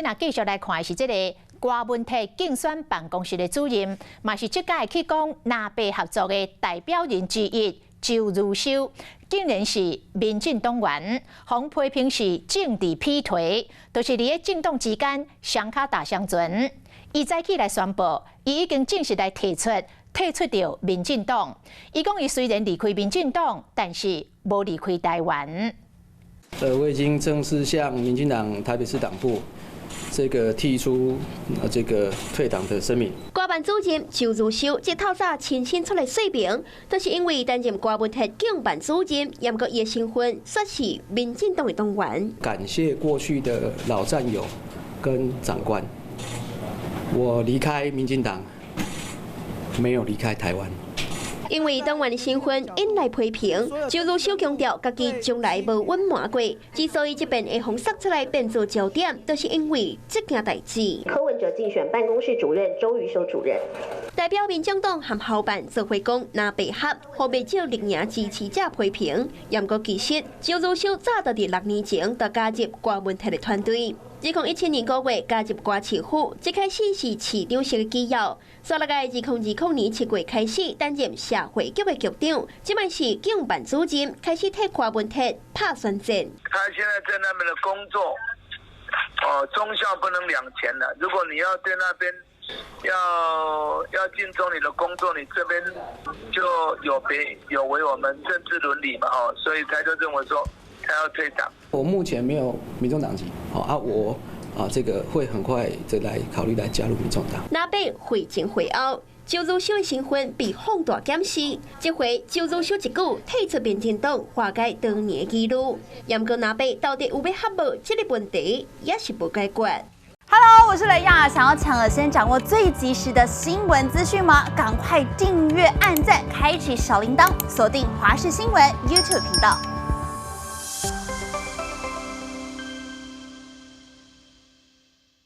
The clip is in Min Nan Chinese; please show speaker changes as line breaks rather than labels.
那繼續來看的是這個柯文哲競選辦公室的主任，嘛是這屆去講藍白合作的代表人之一周儒修，竟然是民進黨員，予批評是政治劈腿，就是佇咧政黨之間雙跤踏雙船。伊早起來宣布，伊已經正式來退出著民進黨。伊講伊雖然離開民進黨，但是無離開台灣。
我已經正式向民進黨台北市黨部這個提出這個退黨的聲明。
歌辦主任周儒修這透早親身出來說明，就是因為擔任柯文哲競辦主任，毋過伊的身份煞是民進黨的黨員。
感謝過去的老戰友跟長官，我離開民進黨，沒有離開台灣。
因為黨員的身份引來批評，周儒修強調家己從來無隱瞞過。之所以這遍會予捒出來變做焦點，就是因為這件代誌。
柯文哲競選辦公室主任周瑜修主任
代表民眾黨和侯辦做伙講藍白合，予袂少綠營支持者批評。毋過其實周儒修早就佇6年前就加入柯文哲的團隊。2017年5月加入柯市府，一開始是市長室的機要，煞落來2020年7月開始擔任社會局的局長，這擺是競辦主任，開始替柯文哲拍選戰。
他現在在那邊的工作，哦，忠孝不能兩全的。如果你要對那邊要盡忠你的工作，你這邊就有別有違我們政治倫理嘛，哦，所以他就認為說他要退黨。
我目前沒有民眾黨籍，好啊，我啊這個會很快就來考慮來加入民眾黨。
藍白會前會後，周儒修的身份被放大檢視，這回周儒修一句退出民進黨，化解多年的疑慮。毋過藍白到底有欲合無？這個問題也是無解決。
Hello，我是雷亞，想要搶先掌握最及時的新聞資訊嗎？趕快訂閱、按讚、開啟小鈴鐺，鎖定華視新聞 YouTube 頻道。